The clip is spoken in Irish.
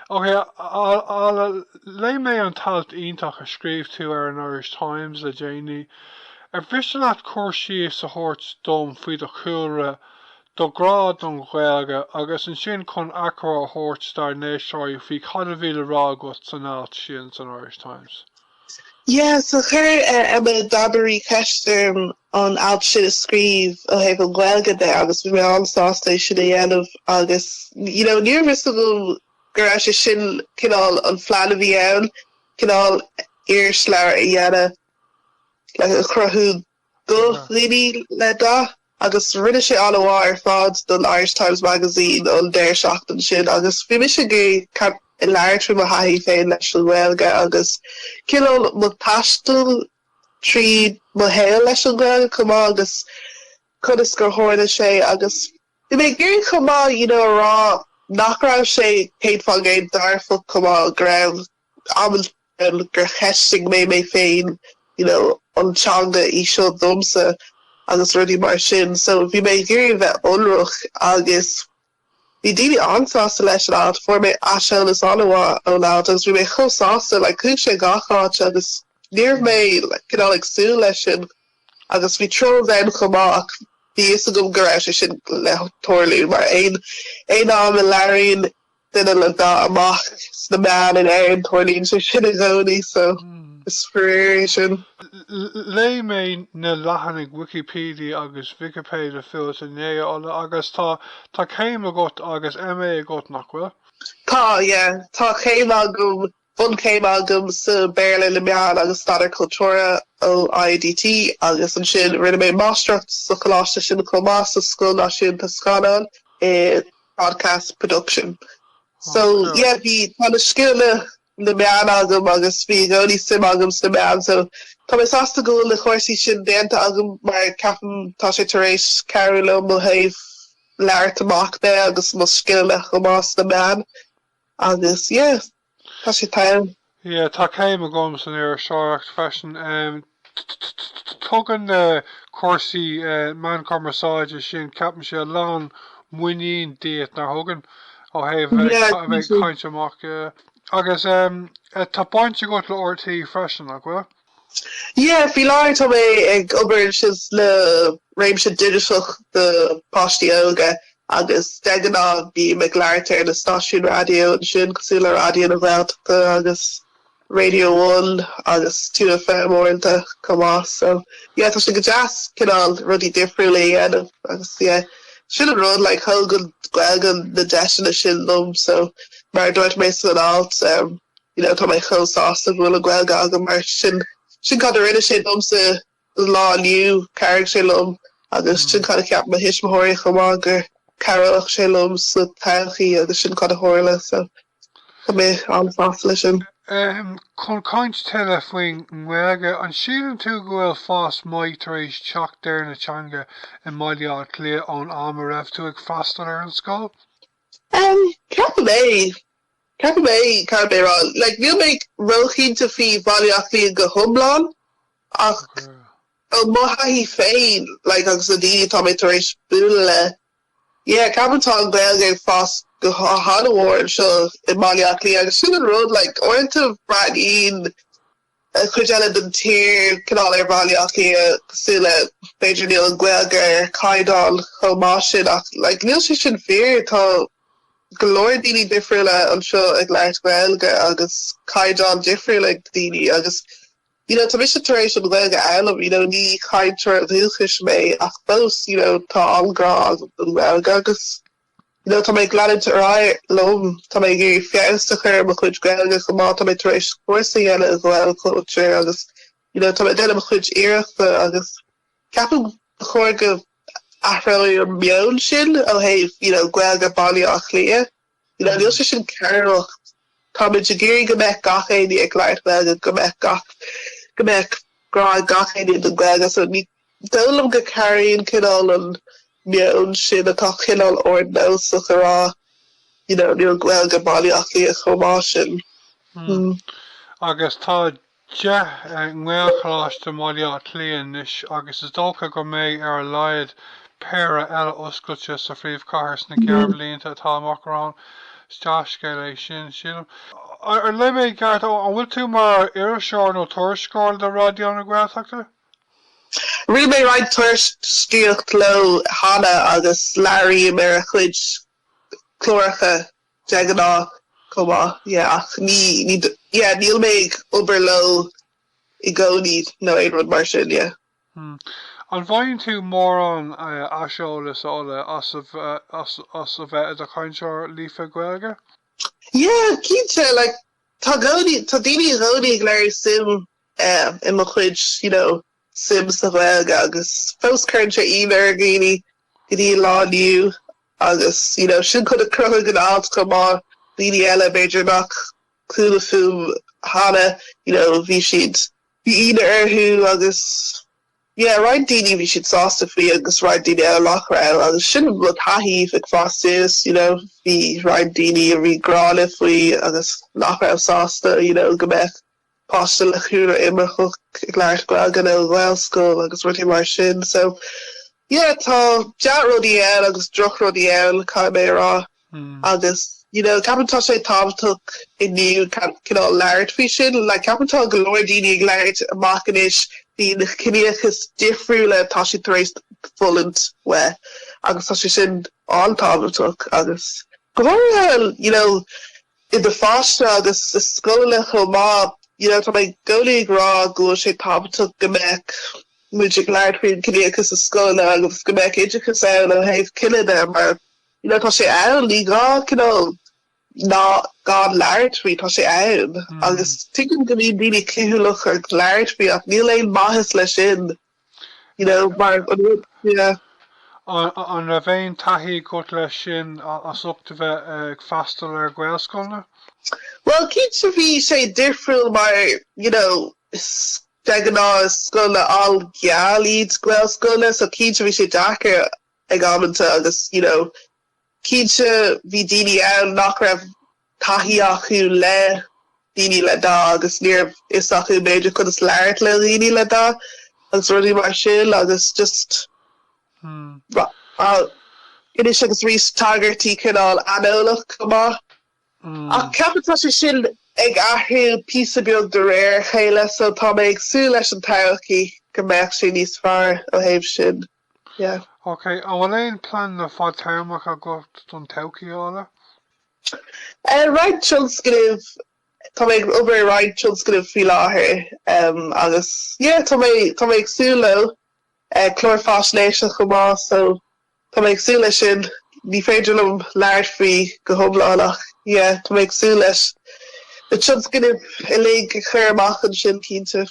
Ok, Ola, léigh mé an t-alt iontach a scríobh tú ar an Irish Times le déanaí. Ar mhiste leat cur síos a thabhairt dom faoi do chúlra, do ghrá don Ghaeilge agus ansin chun achoimre a thabhairt dár n-éisteoirí faoi cad a bhí le rá agat san alt sin san Irish Times? Yeah, so chuir Emma Danbury ceist orm an alt sin a scríobh ó thaobh an Ghaeilge de agus bhí mé an-sásta é sin a dhéanamh agus you know ní raibh fhios agam go raibh sé sin cineál an phlean a bhí ann, cineál irisleabhar a dhéanamh like a chruthú do dhaoine le dath agus rinne sé an-mhaith ar fad don Irish Times Magazine an deireadh seachtaine sin agus bhí mise ag iarraidh labhairt faoi mo thaithí féin leis an Ghaeilge agus cineál mo taisteal tríd mo shaol leis an Ghaeilge chomh maith agus conas gur tharla sé agus bhí mé ag iarraidh chomh maith you know a rá nach raibh sé 100% dearfach chomh maith go raibh amanna ann gur cheistigh mé mé féin you know an teanga í seo domsa agus rudaí mar sin so bhí mé ag iarraidh bheith ionraic agus bhí daoine an-sásta leis an alt, fuair mé aiseolas an-mhaith ón alt agus bhí mé chomh sásta like chuaigh sé gach áit agus ní raibh mé like cineál ag súil leis sin agus bhí trolls ann chomh maith ach bhí fhios agam go raibh sé sin le tarlú mar aon aon am a labhraíonn duine le dath amach sna meáin in Éirinn, tarlaíonn sé sin i gcónaí so is fíor é sin. Léigh mé na leathanaigh Wikipedia agus Vicipéide fút inné, a Ola, agus tá tá céim agat agus MA agat, nach bhfuil? Tá, yeah. Tá céim agam, bunchéim agam sa Béarla na Meán agus Staidéar Cultúrtha ó IADT agus ansin rinne mé máistreacht sa choláiste sin chomh maith sa Scoil Náisiúnta Scannán i broadcast production. So yeah bhí tá na scileanna na meán agam agus bhí i gcónaí suim agam sna meáin so tá mé sásta go bhfuil na cúrsaí sin déanta agam mar ceapaim tá sé tar éis cabhrú liom ó thaobh labhairt amach de agus mo scileanna chomh maith sna meáin agus yeah Tá sé togha. Yeah, tá céim agam san iriseoireacht freisin. Tugann na cúrsaí meán cumarsáide sin, ceapaimse, a lán muinín díot, nach dtugann, ó thaobh bheith ag caint amach. Agus tá baint agat le RTÉ freisin, nach bhfuil? Yeah, faoi láthair tá mé ag obair ansin le réimse digiteach do páistí óga agus de ghnáth bím ag labhairt ar na stáisiúin raidió ansin cosúil le Raidió na Gaeltachta agus Radio One agus 2FM uaireanta chomh maith so yeah tá sé go deas cineál rudaí difriúla a dhéanamh agus yeah sin an rud like thóg an Ghaeilge na deiseanna sin liom so mar a dúirt mé san alt um, you know tá mé chomh sásta go bhfuil an Ghaeilge agam mar sin sin cad a rinne sé domsa an lá inniu, chabhraigh sé liom agus sin cad a cheap mo thuismitheoirí chomh maith go cabhródh sé liom sa todhchaí agus sin cad a tharla so tá mé an-sásta leis sin. Chun caint tuilleadh faoin nGaeilge, an síleann tú go bhfuil fás maith tar éis teacht ar an teanga i mBaile Átha Cliath ón am a raibh tú ag freastal ar an scoil? Ceapaim é. Ceapaim é, caithfidh mé a rá. Like, níl mé róchinnte faoi Bhaile Átha Cliath go hiomlán, ach ó mo thaithí féin, like, agus na daoine atá mé tar éis bualadh le, yeah, ceapaim tá an Ghaeilge ag fás go han-mhór anseo i mBaile Átha Cliath agus sin an rud, like, uaireanta breathnaíonn an chuid eile den tír cineál ar Bhaile Átha Cliath cosúil le b'fhéidir níl an Ghaeilge ar chaighdeán chomh maith sin ach like níl sé sin fíor tá go leor daoine difriúla anseo ag labhairt Gaeilge agus caighdeán difriúil ag daoine agus you know tá mise tar éis an Ghaeilge a fhoghlaim you know ní cainteoir dúchais mé ach fós you know tá an-ghrá agam don Ghaeilge agus You know, tá mé ag leanúint ar aghaidh liom, tá mé ag iarraidh feabhas a chur ar mo chuid Gaeilge chomh maith, tá mé tar éis cúrsa a dhéanamh i Gaelchultúr agus you know, tá mé ag déanamh mo chuid iarrachta agus ceapaim ba chóir go athróidh an meon sin ó thaobh you know, Gaeilge Baile Átha Cliath. You know, níl sé sin cearr. Táimid ag iarraidh go mbeadh gach éinne ag labhairt Gaeilge, go mbeadh gach, go mbeadh grá ag gach éinne don Ghaeilge so ní dóigh liom go cabhraíonn cineál an meon sin atá cineál ardnósach a rá you know níl Gaeilge Baile Átha Cliath chomh maith sin. Hmm. Agus tá 10 nGaelcholáiste i mBaile Átha Cliath anois agus is dócha go mbeidh ar a laghad péire eile oscailte sa phríomhchathair sna gearrbhlianta atá amach romhainn. Is dea-scéal é sin, sílim. Ar léigh mé i gceart, an bhfuil tú mar iriseoir nó tuairisceoir le Raidió na Gaeltachta? Rinne mé roinnt tuairiscíocht leo cheana agus labhraím ar a chuid cláracha de ghnáth chomh maith, yeah, ach ní, ní, yeah, níl mé ag obair leo i gcónaí nó aon rud mar sin, yeah. Hmm. An bhfaigheann tú mórán aiseolas, a Ola, as a as a bheith i do chainteoir líofa Gaeilge? Yeah, cinnte, like, tá gcónaí, tá daoine i gcónaí ag léiriú suim i mo chuid, you know, suim sa Ghaeilge agus fós cuireann sé ionadh ar dhaoine go dtí an lá inniu agus, you know, sin cuid a chruthaigh an alt chomh maith, daoine eile b'fhéidir nach chuala fúm cheana, you know, bhí siad Bhí ionadh orthu agus yeah roinnt daoine bhí siad sásta faoi agus roinnt daoine eile nach raibh agus sin mo thaithí ag fás suas you know bhí roinnt daoine a bhí gránna faoi agus nach raibh sásta you know go mbeadh páiste le cúlra imirceach ag labhairt Gaeilge nó i Gaelscoil agus rudaí mar sin so yeah tá dea-rudaí ann agus drochrudaí ann caithfidh mé a rá. Agus, you know, ceapaim tá sé tábhachtach inniu cineál labhairt faoi sin. Like, ceapaim tá go leor daoine ag labhairt amach anois faoi na ciníochas difriúla atá siad tar éis fulaingt uaidh agus tá sé sin an-tábhachtach agus go háirithe, you know, i do pháiste agus i scoileanna chomh maith, you know, tá mé i gcónaí ag rá go bhfuil sé tábhachtach go mbeadh muid ag labhairt faoin ciníochas i scoileanna agus go mbeadh oideachas ann ó thaobh cine de mar You know, tá sé ann, ní gá cineál ná gan labhairt faoi, tá sé ann. Agus tuigim go mbíonn daoine cúthaileach ag labhairt faoi ach níl aon maitheas leis sin, you know, mar an rud, yeah. An raibh aon taithí agat leis sin as ucht a bheith ag freastal ar Ghaelscoileanna? Bhuel, cinnte bhí sé difriúil mar, you know, de ghnáth is scoileanna an-gheal iad Gaelscoileanna so cinnte bhí sé deacair ag amanta agus you know cinnte bhí daoine ann nach raibh taithí acu le daoine le dath agus ní raibh fhios acu b'fhéidir conas labhairt le dhaoine le dath agus rudaí mar sin agus just anois agus arís tagairtí cineál aineolach chomh maith. Ach ceapaim tá sé sin ag athrú píosa beag de réir a chéile so tá mé ag súil leis an todhchaí go mbeadh sé níos fearr ó thaobh sin. Yeah. Ok, an bhfuil aon pleananna fadtéarmacha agat don todhchaí, a Ola? Eh, roinnt tionscnamh, tá mé ag obair ar roinnt tionscnamh faoi láthair agus yeah, tá mé, tá mé ag súil leo. Eh, clár faisnéise chomh maith so tá mé ag súil leis sin. Ní féidir liom labhairt faoi go hiomlán ach yeah, tá mé ag súil leis na tionscnaimh uilig a chur amach ansin cinnte.